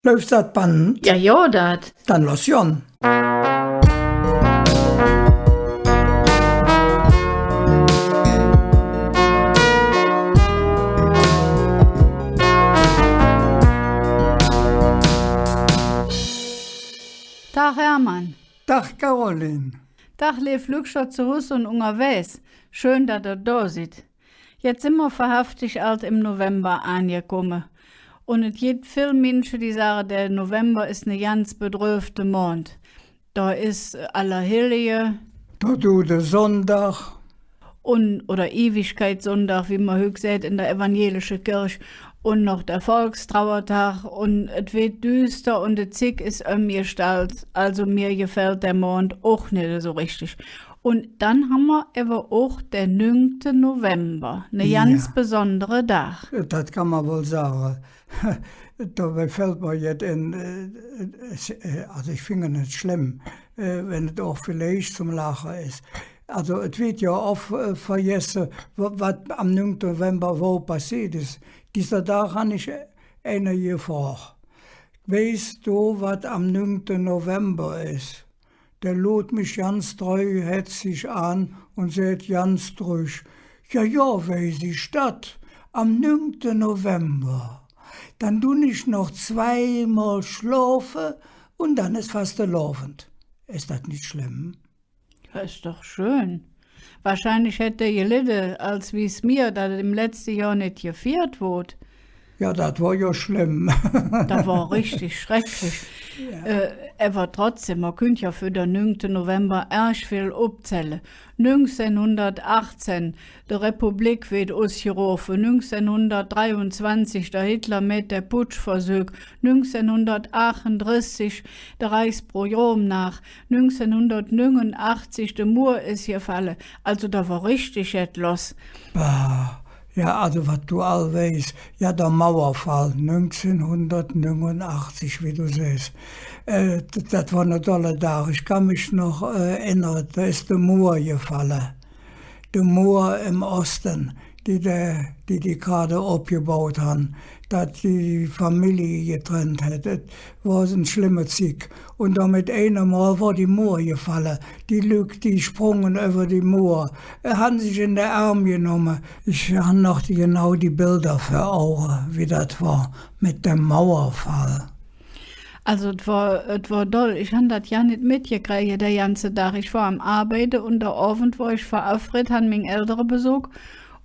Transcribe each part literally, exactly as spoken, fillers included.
Läuf dat Band? Jo, jo, dat. Dann loss gonn. Dag, Hermann. Dag, Caroline. Dag, leev Lückcher zo Hus un ungerwägs. Schön, dat ehr do sid. Jetz sin mer wahrhaftig ald em November aangekumme. Un et gitt vill Minsche, die sage, der November es ne ganz bedrövte Mond. Do es, äh, Allerhillige. Do deit der Sonndag. Un, oder Iwigkeitssonndag, wie mer hügg säht en der evangelische Kirch. Un noch der Volkstrauerdag. Un et weed düster un de Zigg es ömgestallt. Also mir gefällt der Mond och nit esu richtig. Un dann han mer ävver och der nüngte November, ne ganz besondere Dag. Dat kann mer wall sage. Dobei fällt mer jetz en, äh, es, äh, also ich finge et schlemm, äh, wann et och villeich zom Laache es. Also et weed jo off, äh, vergesse, wa-, wat am nüngte November wo passeet es. Dieser Dag han ich einer gefrog: „Weiß do, wat am nüngte November es?“ Dä luurt mich ganz treuherzig aan un säht ganz drüg: „Jo, jo, weiß ich dat, am nüngte November. Dann dun ich noch zweimol schlofe un dann es Fastelovend.“ Es dat nit schlemm? Jo, es doch schön. Wahrscheinlich hät dä geledde, als wie et mir, dat et em letzte Johr nit gefiert woodt. Jo, dat wor jo schlemm. Dat wor richtig schrecklich. Jo. Äh, ävver trotzdäm, mer künnt jo för der nüngte November ärg vill opzälle. Nüngzehnhundertachtzehn, de Republik weed usgerofe. Nüngzehnhundertdreiunzwanzig, der Hitler mäht der Putschversök. Nüngzehnhundertaachundressig, der Reichspogrom noh. Nüngzehnhundertnüngunachzig, de Muur es gefalle. Also, do wor richtig jet loss. Bah, jo, also, wat do all weiß. Jo, der Mauerfall, nüngzehnhundertnüngunachzig, wie do sähs. Äh, d-, dat wor ne dolle Dag. Ich kann mich noch, äh, erinnere, do es de Muur gefalle. De Muur em Oste, die de, die die grad opgebaut han, dat die Familie getrennt hät. Et wor en schlemme Zigg. Un do met einem Mol wor die Muur gefalle. Die Lück, die sprunge üvver die Muur, äh, han sich en der Ärm genomme. Ich han noch die, genau die Bilder vör Auge, wie dat wor met dem Mauerfall. Also, et wor, et wor doll. Ich han dat jo nit metgekräge, der ganze Dag. Ich wor am Arbeide un der Ovend wor ich verabredt, han ming Eldere besök.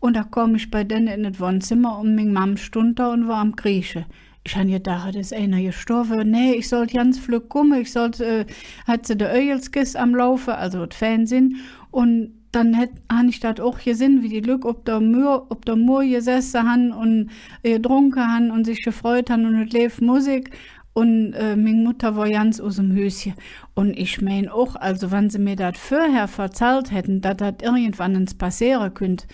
Un do kom ich bei denne en et Wonnzemmer un ming Mamm stundt do un wor am Kriesche. Ich han gedaach, et es einer gestorve. Nä, ich sollt ganz flöck kumme. Ich sollt, äh, hät se de Ögelskess am Laufe, also et Fernsehen. Un dann hät, han ich dat och gesinn, wie die Lück op der Muur, op der Muur gesesse han un gedrunke han un sich gefreut han un et leef Musik. Un, äh, ming Mutter wor ganz usem Hüsche. Un ich mein och, also, wann se mir dat vörher verzallt hätte, dat dat irgendwann ens passeere künnt,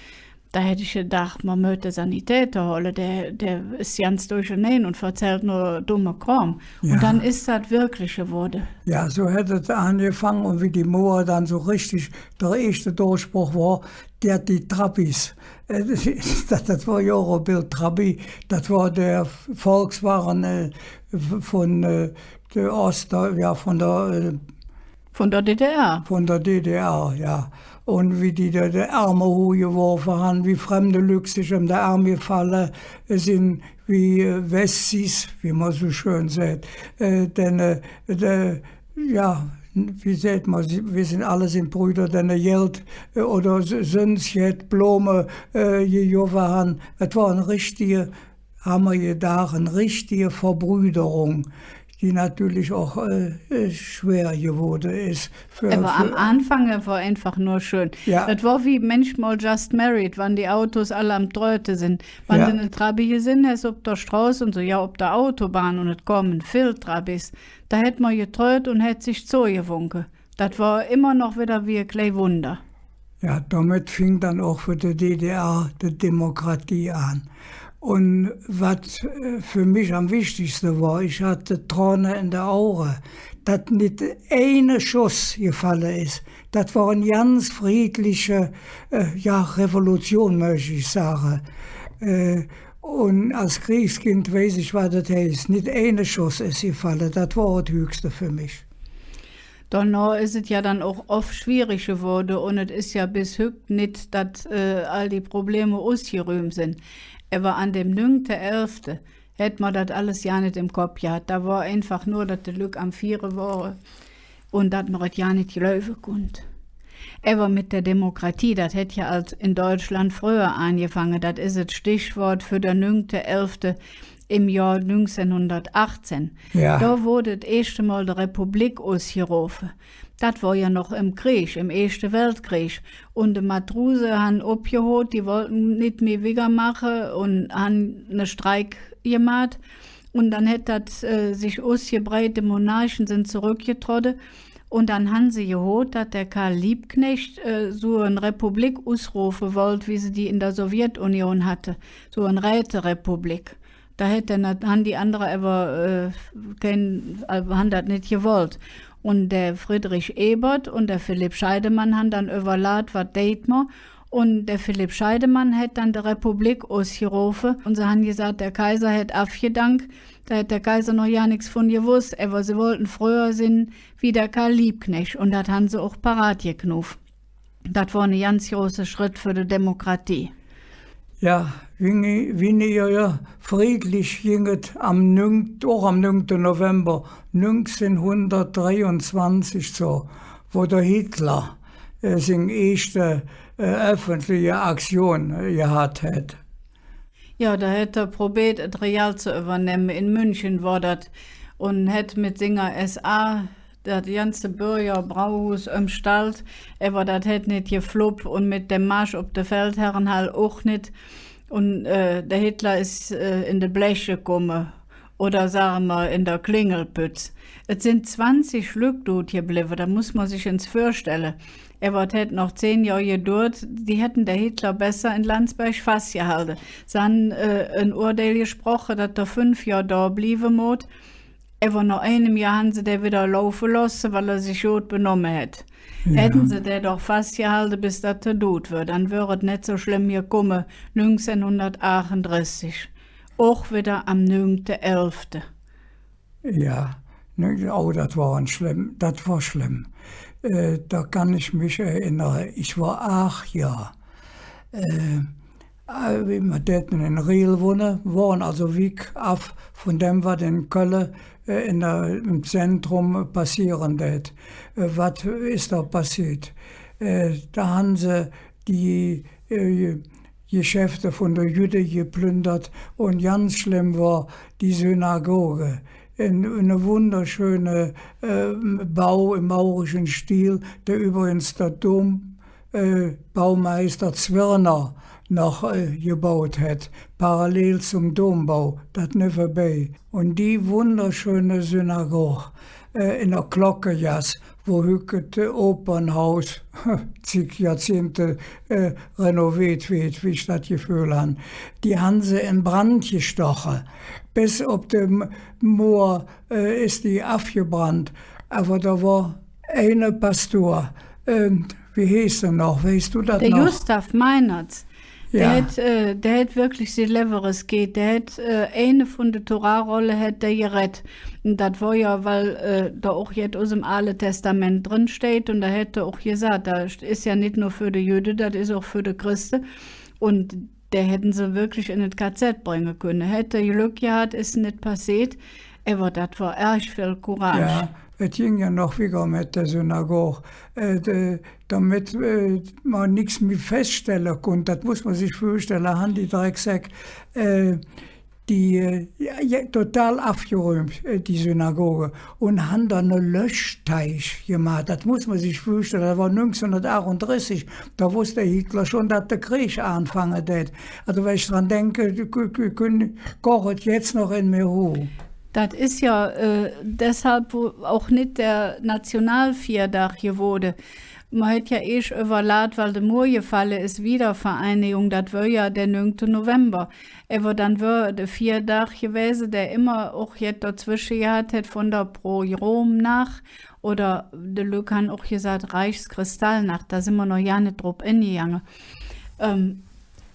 do hätt ich gedaach, mer mööt der Sanitäter holle, dä, dä es ganz durchenein un verzällt nor dumme Krom. Jo. Un dann es dat wirklich gewoode. Jo, su hät et aangefange un wie die Muur dann su richtig der eeschte Durchbruch wor, die, die Trabbis. Äh, dat, dat wor jo och e Beld, Trabbi. Dat wor der Volkswage, äh, v-, vun, äh, der Ost-, jo, vun der, äh, vun der D D R. Vun der D D R, jo. Un wie die do de Ärm huh geworfe han, wie fremde Lück sich öm der Ärm gefalle sin, wie, äh, Wessis, wie mer su schön säht, äh, denne, äh, de, jo, wie säht mer, si, mer sin alle sin Brüder, denne Geld, äh, oder s-, söns jet, Blome, äh, gegovve han. Et wor en richtige, han mer gedaach, en richtige Verbrüderung, die natörlich och, äh, äh, schwer gewoode es. För, ävver am Aanfang wor einfach nor schön. Jo. Dat wor wie mänchmol Just Married, wann die Autos all am Tröte sin. Wann de ne Trabbi gesinn häs op der Stroß un su, jo, op der Autobahn un et kome vill Trabbis, do hät mer getröt un hät sich zogewunke. Dat wor immer noch widder wie e klei Wunder. Jo, domet fing dann och för de D D R de Demokratie aan. Un wat, äh, för mich am wichtigste wor, ich hatt Trone en de Auge, dat nit eine Schoss gefalle es. Dat wor en ganz friedliche, äh, jo, Revolution, mööch ich sage. Äh, Un als Kreegskind weiß ich, wat dat heiß. Nit eine Schoss es gefalle, dat wor et Hüchste för mich. Donoh es et jo dann och off schwierig gewoode un et es jo bes hügg nit, dat, äh, all die Probleme usgerüüm sin. Ävver an däm nüngte Elfte hät mer dat alles jo nit em Kopp gehat. Do wor einfach nor, dat de Lück am Fiere wore un dat mer et jo nit gläuve kunnt. Ävver met der Demokratie, dat hät jo ald en Deutschland fröher aangefange. Dat es et Stichwood för der nüngte Elfte em Johr nüngzehnhundertachtzehn. Jo. Do woodt et eeschte Mol de Republik usgerofe. Dat wor jo noch em Kreeg, em Eeschte Weltkreeg. Un de Matruse han opgehoot, die wollte nit mih wigger maache un han ne Streik gemaht. Un dann hät dat, äh, sich usgebreet, de Monarche sin zoröckgetrodde. Un dann han se gehoot, dat der Karl Liebknecht, äh, su en Republik usrofe wollt, wie se die en der Sowjetunion hatte, su en Räterepublik. Do hät dä, han die andere ävver, äh, kein, äh, han dat nit gewollt. Un der Friedrich Ebert un der Philipp Scheidemann han dann üvverlaht, wat deit mer. Un der Philipp Scheidemann hät dann de Republik usgerofe. Un se han gesaht, der Kaiser hät avgedank, do hät der Kaiser noch gar nix vun gewoss, ävver se wollte fröher sin wie der Karl Liebknecht. Un dat han se och parat geknuuv. Dat wor ne ganz große Schritt för de Demokratie. Jo, winni-, winniger, jo, friedlich ging et am nüngte-, och am nüngte November nüngzehnhundertdreiunzwanzig zo, wo der Hitler, äh, sing eeschte, äh, öffentliche Aktion, äh, gehat hät. Jo, do hät hä probeet, et Real ze üvvernemme. En München wor dat. Un hät met singer S A dat ganze Bürgerbrauhuus ömstallt, ävver dat hät nit geflupp un met dem Marsch op de Feldherrenhall och nit. Un, äh, der Hitler es, äh, en de Blech gekumme, oder sage mer, en der Klingelpütz. Et sin zwanzig Lück dud geblevve, dat muss mer sich ens vürstelle. Ävver et hät noch zehn Johr geduurt, die hätten der Hitler besser en Landsberg fassgehalde. Se han, äh, en Urdeil gesproche, dat dä fünf Johr do blieve moot. Ävver noh einem Johr han se dä widder laufe looße, weil hä sich god benomme hät. Jo. Hätten se dä doch fassgehalde, bes dat hä dud wör, dann wör et nit su schlemm gekumme, nüngzehnhundertachtunddressig. Och widder am nüngte Elfte. Jo, ne, oh, dat wor schlemm, dat wor schlemm. Äh, do kann ich mich erennere, ich wor aach Johr. Äh, Äh, wie mer däten en Riehl wonne, wore alsu wigg av vun däm, wat en Kölle, äh, en der, em Zentrum passiere dät. Äh, wat es do passeet? Äh, do han se die, äh, Geschäfte vun de Jüdde geplündert un ganz schlemm wor die Synagoge. En, ene wunderschöne, äh, Bau em maurischen Stil, dä üvvrigens der Dom äh, Baumeister Zwirner noch, äh, gebaut hät, parallel zom Dombau, dat nevvenbei. Un die wunderschöne Synagog, äh, en der Glockegass, wo hügg et, äh, Opernhaus, zig Johrzehnte, äh, renoveet weed, wie ich dat Geföhl han. Die han se en Brand gestoche. Bes op de Muur, äh, es die avgebrannt. Ävver do wor eine Pastur, ähm, wie heeß hä noch? Weiß do dat noch? Der Gustav Meinertz. Jo. Dä hät, äh, dä hät wirklich si Levve riskeet. Dä hät, äh, eine vun de Torahrolle hät dä gerett. Un dat wor jo, weil, äh, do och jet usem Aale Testament dren steiht. Un do hät hä och gesaht, dat es jo nit nor för de Jüdde, dat es och för de Chreste. Un dä hätten se wirklich en et K Z bränge künne. Hät hä Glöck gehat, es nit passeet. Ävver dat wor ärg vill Courage. Jo, et ging jo noch wigger met der Synagog. Äh, de, domet, äh, mer nix mih feststelle kunnt, dat muss mer sich vürstelle, han die Drecksäck, äh, die, äh, jo, jo, total avgerüümp, äh, die Synagog, un han do ene Löschteich gemaht. Dat muss mer sich vürstelle. Dat wor nüngzehnhundertachtunddressig, do woss der Hitler schon, dat der Kreeg aanfange dät. Alsu, wann ich dran denke, k-, k-, künnt, koch et jetz noch en mir huh. Dat es jo, äh, deshalv, wo och nit der Nationalfierdag gewoode. Mer hät jo eesch üvverlaht, weil de Muur gefalle es, Wiedervereinigung, dat wör jo der nüngte November. Ävver dann wör der Fierdag gewäse, dä immer och jet dozwesche gehat hät vun der Pogromnaach oder de Lück han och gesaht, Reichskristallnaach, do sin mer noch jo nit drop engegange. Ähm,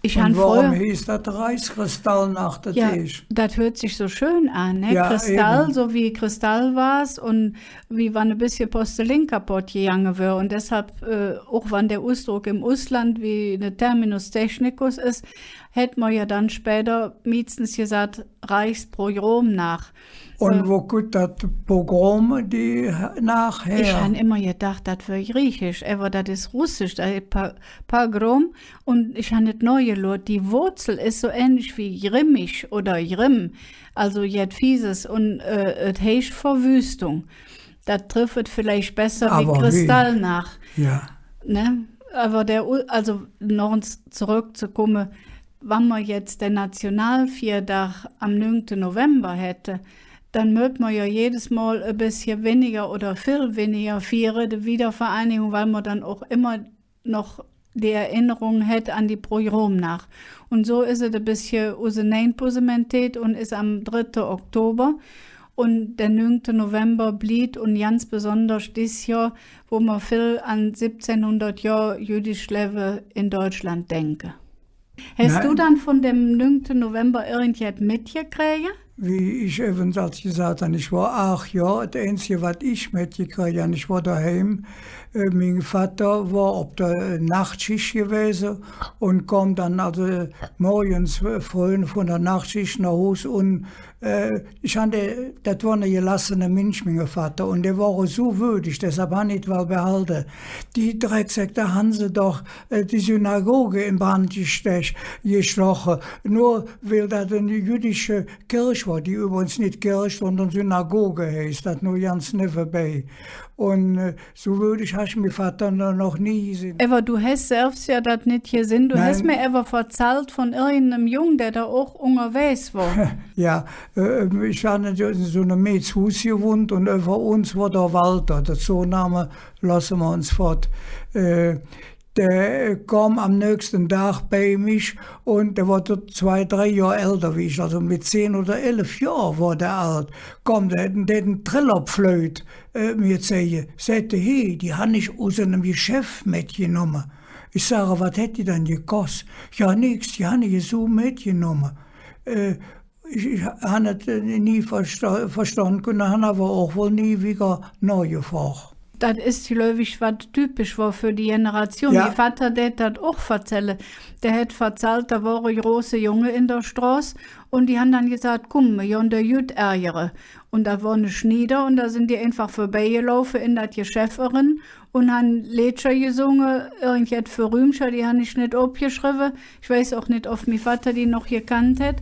Ich han fröher, woröm heeß dat Reichskristallnaach, dat Eesch? Dat hürt sich su schön aan, ne? Ja, Kristall, ewe. Su wie Kristallvas un wie wann e bessche Posteling kapodd gegange wör. Un deshalv, äh, och wann der Usdrock em Usland wie ne Terminus technicus es, hät mer jo dann späder meeschtens gesaht, Reichspogromnaach. Un wo kütt dat Pogrom, die Naach her? Ich han immer gedaach, dat wör griechisch, ävver dat es russisch, dat hät Pa-, Pogrom. Un ich han et nohgeloot, die Woozel es su ähnlich wie grimmig oder grimm, alsu jet Fieses, un, äh, et heiß Verwüstung. Dat triff et villeich besser wie Kristallnaach. Ja. Ne? Ävver der U-, alsu noch ens zoröckzekumme, wann mer jetz der Nationalfierdag am nüngte November hätte, dann mööt mer jo jedes Mol e bessche winniger oder vill winniger fiere, de Wiedervereinigung, weil mer dann och immer noch die Erinnerung hät an die Pogromnaach. Un su es et e bessche useneinpusementeet un es am drette Oktober. Un der nüngte November bliev un ganz besonders dis Johr, wo mer vill an sibbzehnhundert Johr jüdisch Levve en Deutschland denke. Häs do dann vun dem nüngte November irgendjet metgekräge? Wie ich evvens gesaht han, ich wor aach Johr. Et Einzige, wat ich metgekräge han, ich wor doheim. Äh, ming Vatter wor op der Nachtschicht gewäse un kom dann alsu morgens, äh, fröh vun der Nachtschicht noh Hus un Äh, ich han, dä, dat wor ene gelassene Minsch, minge Vatter, un dä wor esu wödig, deshalv han ich et wall behalde. Die Drecksäck, do han se doch, äh, die Synagog en Brand gestech-, gestoche, nor weil dat en jüdische Kirch wor, die üvvrigens nit Kirch, sondern Synagog heiß, dat nor ganz nevvenbei. Un, äh, Su wödig han ich minge Vatter no-, noch nie gesinn. Ävver do häs selvs jo dat nit gesinn. Do häs mer ävver verzallt vun irgendenem Jung, dä do och ungerwägs wor. Jo, äh, ich han jo en su enem Mädshuus gewonnt un üvver uns wor der Walter, der Zoname looße mer uns fott. Äh, dä kom am nächste Dag bei mich un dä wor dä zwei, drei Johr älder wie ich, alsu met zehn oder elf Johr wor dä ald. Kom, dä, dä, dä Trillerfleut äh, mir zeige. Säht hä: „He, die han ich us enem Geschäff metgenomme.“ Ich sage: „Wat hät die dann gekoss?“ „Jo, nix, die han ich esu metgenomme.“ Äh, ich, ich han et, äh, nie versta-, verstonn künne, han ävver och wall nie widder nohgefrog. Dat es, gläuv ich, wat typisch wor för die Generation. Jo. Minge Vatter dät dat och verzälle. Dä hät verzallt, do wor e große Jung en der Stroß un die han dann gesaht: „Kumm, mer gonn der Jüdd ärgere.“ Un do wor ene Schnieder, un do sin die einfach vörbeigelaufe en dat Geschäff eren un han Leedcher gesunge, irgendjet för Rümcher, die han ich nit opgeschrevve. Ich weiß och nit, ov minge Vatter die noch gekannt hät.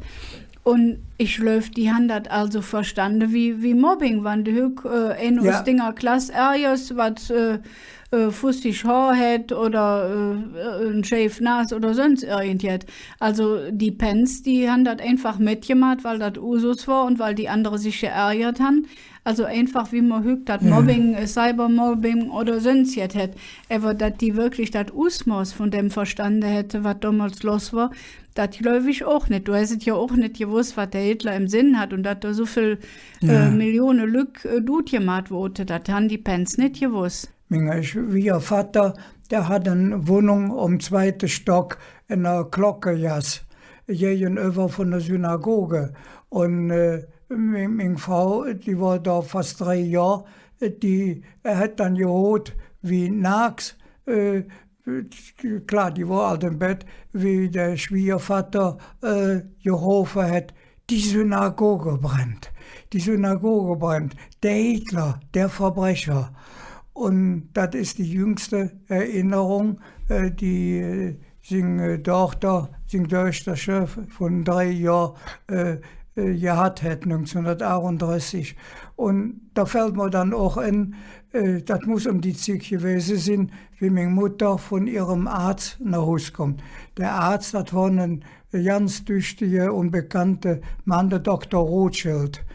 Un ich gläuv, die han dat alsu verstande wie, wie Mobbing, wann de hügg, äh, eine us dinger Klass ärgers, wat, äh, äh, fussig Hoor hät oder, äh, en scheiv Nas oder söns irgendjet. Alsu, die Pänz, die han dat einfach metgemaht, weil dat Usus wor un weil die andere sich geärgert han. Alsu einfach, wie mer hügg dat Mobbing, äh, Cybermobbing oder söns jet hät. Ävver dat die wirklich dat Usmoß vun däm verstande hätte, wat domols loss wor, dat gläuv ich och nit. Do häs et jo och nit gewoss, wat der Hitler em Senn hatt un dat do su vill, äh, Millione Lück, äh, dud gemaht woodte. Dat han die Pänz nit gewoss. Minge Schwiegervatter, dä hatt en Wonnung om zweite Stock en der Glockegass, gägenüvver vun der Synagog. Un, äh, ming, ming Frau, die wor do fass drei Johr, die hät dann gehoot, wie naaks, äh, klar, die wor ald em Bedd, wie der Schwiegervatter, äh, gerofe hät: „Die Synagog brennt, die Synagog brennt, der Hitler, der Verbrecher.“ Un dat es die jüngste Erinnerung, äh, die, äh, sing, äh, Doochter, sing Döchterche vun drei Johr, äh, äh, gehatt hät, nüngzehnhundertachuundressig. Un do fällt mer dann och en, äh, dat muss öm die Zigg gewäse sin, wie ming Mutter vun ehrem Aaz noh Hus kom. Der Aaz, dat wor ene ganz düchtige un bekannte Mann, der Doktor Rothschild.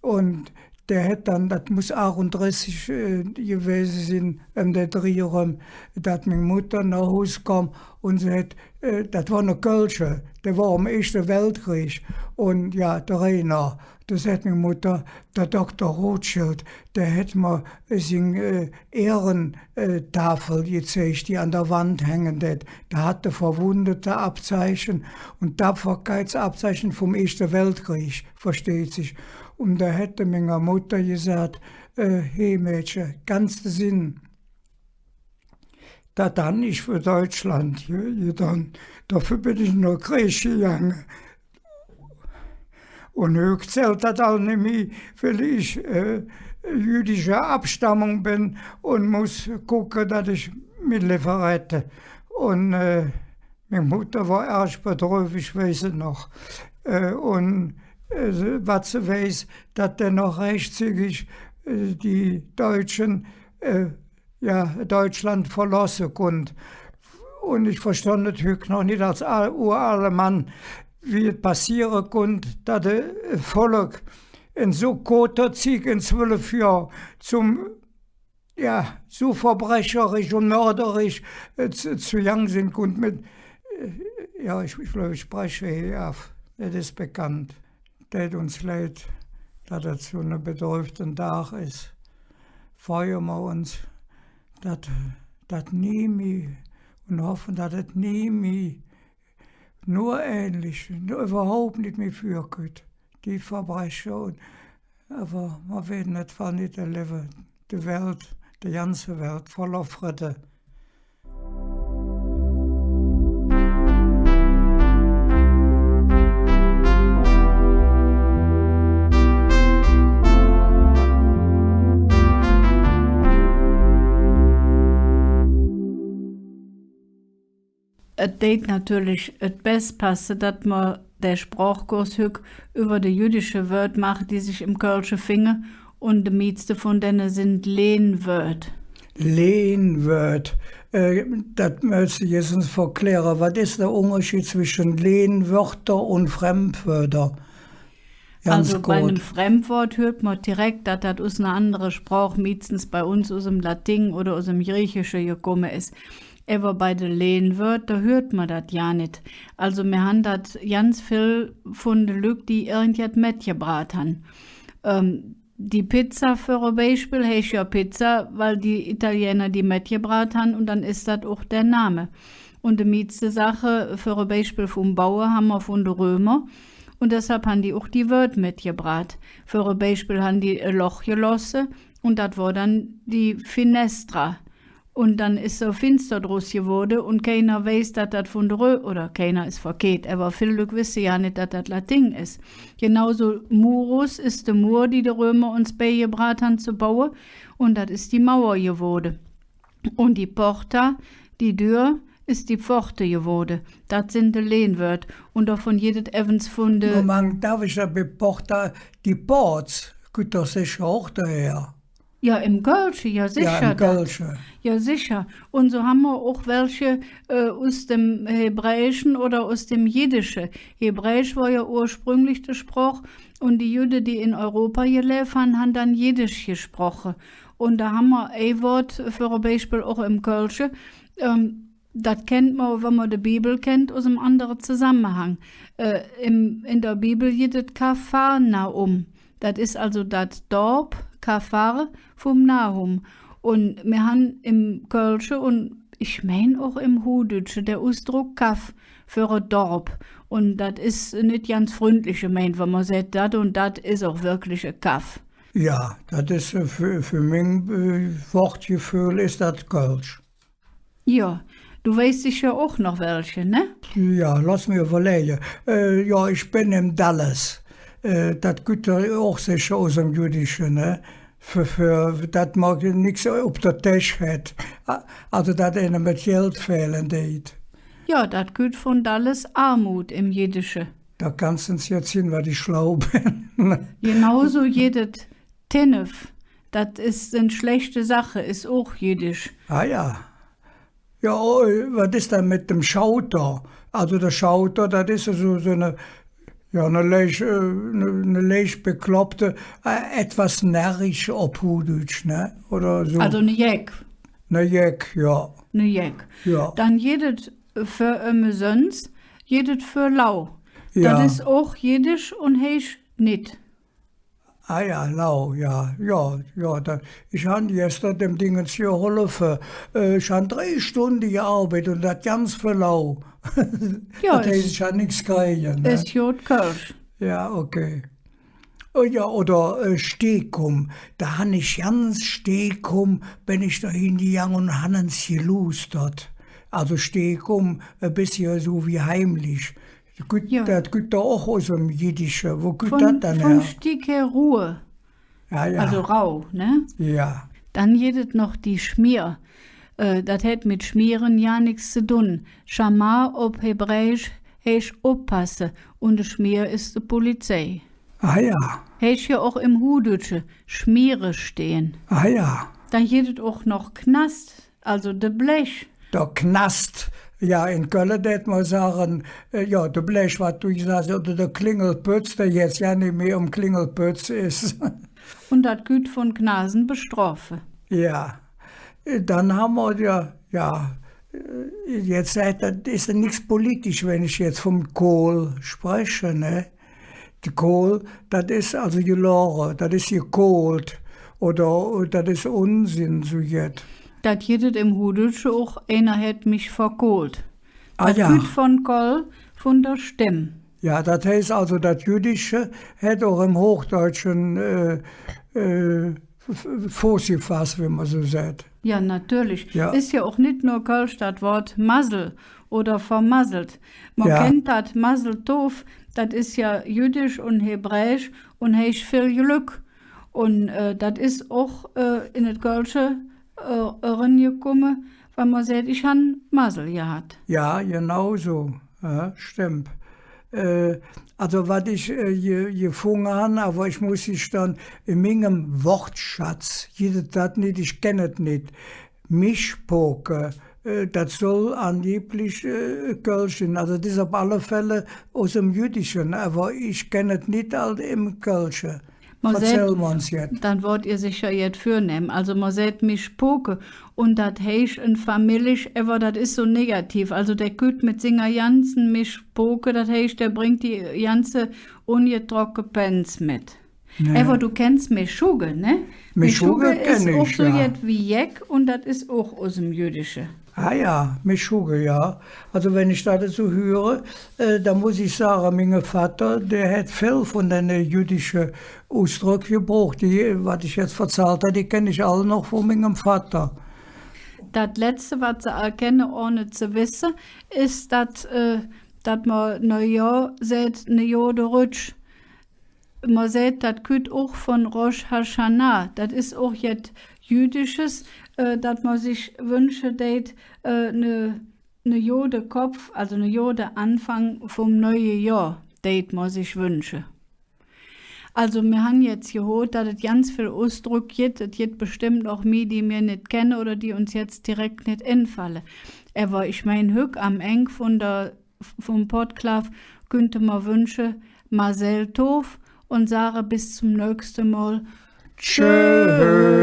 Un dä hät dann, dat muss aachundressig, äh, gewäse sin, öm dä Dreh eröm, dat ming Mutter noh Hus kom un se hät, äh, dat wor ne Kölsche, dä wor em Eeschte Weltkreeg. Un jo, dä Reiner, do säht ming Mutter, der Dokter Rothschild, dä hät mer sing, äh, Ehren-, äh, Tafel gezeig, die an der Wand hänge dät. Do hatt e Verwundetenabzeichen un Tapferkeitsabzeichen vum Eeschte Weltkreeg, versteiht sich. Un do hät e minger Mutter gesaht, äh, he Mädche, kanns de sinn, dat han ich för Deutschland ge-, gedon. Doför ben ich en der Kreeg gegange. Un hügg zällt dat all nimmi, weil ich, äh, jüdischer Abstammung ben un muss gucke, dat ich mi Levve rette. Un, äh, ming Mutter wor ärg bedröv, ich weiß et noch. Äh, un, äh, wat se weiß, dat dann noch rechtzügig, äh, die Deutsche, äh, jo, Deutschland verlooße kunnt. Un ich verstonn et hügg noch nit als al-, urahle Mann, wie et passeere kunnt, dat e Volk en su kooter Zigg, en zwölf Johr, zom, jo, su verbrecherisch un mörderisch, äh, z-, zogange sin kunnt met, äh, jo, ich, ich gläuv, ich breche he av. Et es bekannt. Dät uns leid, dat et su ne bedrövte Dag es. Freue mer uns, dat, dat nie mih, un hoffe, dat et nie mih nor ähnlich, nor üvverhaup nit mih vürkütt, die Verbreche. Un, ävver mer weede et wall nit erlevve, de Welt, de ganze Welt voller Fridde. Et deit natörlich et bess passe, dat mer der Sprochkurs hügg üvver de jüdische Wööd maache, die sich em Kölsche finge, un de mieste vun denne sin Lehnwööd. Lehnwööd, äh, dat mööts de jetz uns verkläre. Wat es der Ungerscheed zwesche Lehnwööder un Fremdwööder? Ganz koote. Alsu bei nem Fremdwood hürt mer direk, dat dat us ner andere Sproch, miestens bei uns us dem Lating oder us dem Griechische gekumme es. Ävver bei de Lehnwööd, do hürt mer dat jo nit. Alsu, mir han dat ganz vill vun de Lück, die irgendjet metgebraht han. Ähm, die Pizza, för e Beispill, heiß jo Pizza, weil die Italiener die metgebraht han, un dann es dat och der Name. Un de mieste Saache, för e Beispill vum Baue, han mer vun de Römer, un deshalv han die och die Wööd metgebraht. För e Beispill han die e Loch gelooße, un dat wor dann die Finestra. Un dann es su e Finster drus gewoode, un keiner weiß, dat dat vun de Rö-, oder keiner es verkeht, ävver vill Lück wesse jo nit, dat dat Lating es. Genausu murus es de Muur, die de Römer uns beigebraht han ze baue, un dat es die Mauer gewoode. Un die Porta, die Dür, es die Pforte gewoode. Dat sin de Lehnwööd. Un dovun gitt et evvens vun de Moment, darf ich do bei Porta, die Pooz, kütt doch secher och doher. Jo, em Kölsche, jo, secher. Jo, em Kölsche. Jo, secher. Un su han mer och welche, äh, us dem Hebräische oder us dem Jiddische. Hebräisch wor jo ursprünglich de Sproch, un die Jüdde, die en Europa geläv han, han dann Jiddisch gesproche. Un do han mer e Wood, för e Beispill och em Kölsche, ähm, dat kennt mer, wann mer de Bibel kennt, us em andere Zesammehang. Äh, em, en der Bibel gitt et Kapharnaum. Dat es alsu dat Dorp, Kaphar, vum Nahum. Un mir han em Kölsche un ich mein och em Huhdütsche der Usdrock Kaff för e Dorp. Un dat es nit ganz fründlich gemeint, wann mer säht, dat un dat es och wirklich e Kaff. Jo, dat es, äh, för, för ming, äh, Woodgeföhl es dat Kölsch. Jo, do weiß secher och noch welche, ne? Jo, loss mer üvverläge. Äh, jo, ich ben em Dalles. Äh, dat kütt och secher us dem Jiddische, ne? För, för dat mer nix op der Täsch hät. A-, alsu, dat einem et Geld fähle deit. Jo, dat kütt vun Dalles Armut em Jiddische. Do kanns de ens jetz sinn, wat ich schlau ben. Genausu gitt et Tennef, dat es, sin schlechte Saache, es och Jiddisch. Ah jo. Jo, oh, wat es dann met dem Schauter? Alsu der Schauter, dat es su, su ne, Jo, ne leich, äh, ne, ne leich bekloppte, äh, etwas närrisch op Huhdütsch, ne? Oder su. Alsu ne Jeck. Ne Jeck, jo. Ne Jeck. Jo. Dann gitt et för ömesöns, gitt et för lau. Jo. Dat es och Jiddisch un heiß nit. Ah jo, lau, jo, jo, jo, dat, ich han gester dem Dingens geholfe. Äh, ich han drei Stunde gearbeidt un dat ganz för lau. Jo, dat heiß, ich han nix kräge, ne? Es god Kölsch. Jo, okay. Oh jo, oder, äh, steekumm. Do han ich ganz steekumm, ben ich do hingegange un han ens gelustert. Alsu steekumm, e bessche su wie heimlich. Dat kütt, jo, dat kütt doch och us dem Jiddische. Wo kütt dat dann her? Vun Steek her Ruhe. Jo, jo. Alsu rau, ne? Jo. Dann gitt et noch die Schmier. Äh, dat hät met Schmiere jo nix ze dun. Schamar op Hebräisch heiß oppasse. Un de Schmier es de Polizei. Ah jo. Heiß jo och em Huhdütsche Schmiere stehn. Ah jo. Dann gitt et och noch Knast. Alsu de Blech. Der Knast. Jo, en Kölle dät mer sage, äh, jo, de Blech, wat do gesaht häs, oder de Klingelpötz, dä jetz jo nit mih em Klingelpötz es. Un dat kütt vun Knasen bestrofe. Jo. Äh, dann han mer jo, jo, äh, jetz säht, dat es jo nix politisch, wann ich jetz vum Kohl spreche, ne? De Kohl, dat es alsu gelore, dat es gekohlt, oder, äh, dat es Unsinn, su jet. Dat gitt et em Huhdütsche och, einer hät mich verkohlt. Ah, jo. Dat kütt vun Kohl, vun der Stemm. Jo, dat heiß alsu, dat Jiddische hät och em Huhdütsche, äh, äh, F-, F-, Fossifass, wie mer su säht. Jo, natörlich. Jo. Es jo och nit nor Kölsch dat Wood Masel oder vermasselt. Mer kennt dat Masel Tov, dat es jo Jiddisch un Hebräisch un heiß vill Glöck. Un, äh, dat es och, äh, en et Kölsche, äh, erenngekumme, wann mer säht, ich han Masel gehat. Jo, genau su. Jo, stemmp. Äh, alsu, wat ich, äh, ge-, gefunge han, ävver ich muss gestehn, en mingem Wortschatz gitt et dat nit, ich kenne et nit. Mischpoke, äh, dat soll angeblich, äh, Kölsch sin. Alsu, dat es op alle Fäll us dem Jiddische, ävver ich kenne et nit ald em Kölsche. Mer säht, dann wood ehr secher jet vürnähm. Alsu, mer säht Mischpoke, un dat heiß en Famillich, ävver dat es su negativ. Alsu, dä kütt met singer ganze Mischpoke, dat heiß, dä brängk die ganze ungetrocke Pänz met. Nä. Ävver do kenns Meschugge, ne? Meschugge es och su jet wie Jeck un dat es och us dem Jiddische. Ah jo, Meschugge, jo. Alsu, wann ich dat esu hüre, äh, dann muss ich sage, minge Vatter, dä hät vill vun denne jiddische Usdröck gebruch, die, wat ich jetz verzallt han, die kenn ich all noch vun mingem Vatter. Dat Letzte, wat se all kenne, ohne ze wesse, es dat, äh, dat mer Neujohr säht, ne gode Rutsch. Mer säht, dat kütt och vun Rosh Hashanah. Dat es och jet Jiddisches, äh, dat mer sich wünsche deit, äh, ne, ne gode Kopp, alsu ne gode Aanfang vum neue Johr, deit mer sich wünsche. Alsu, mir han jetz gehoot, dat et ganz vill Usdröck gitt. Et gitt bestemmp och mih, die mir nit kenne oder die uns jetz direk nit enfalle. Ävver ich mein, hügg am Eng vun der vum Podklaaf künnt mer wünsche, Masel Tov un sage bes zom nöchste Mol. Tschö.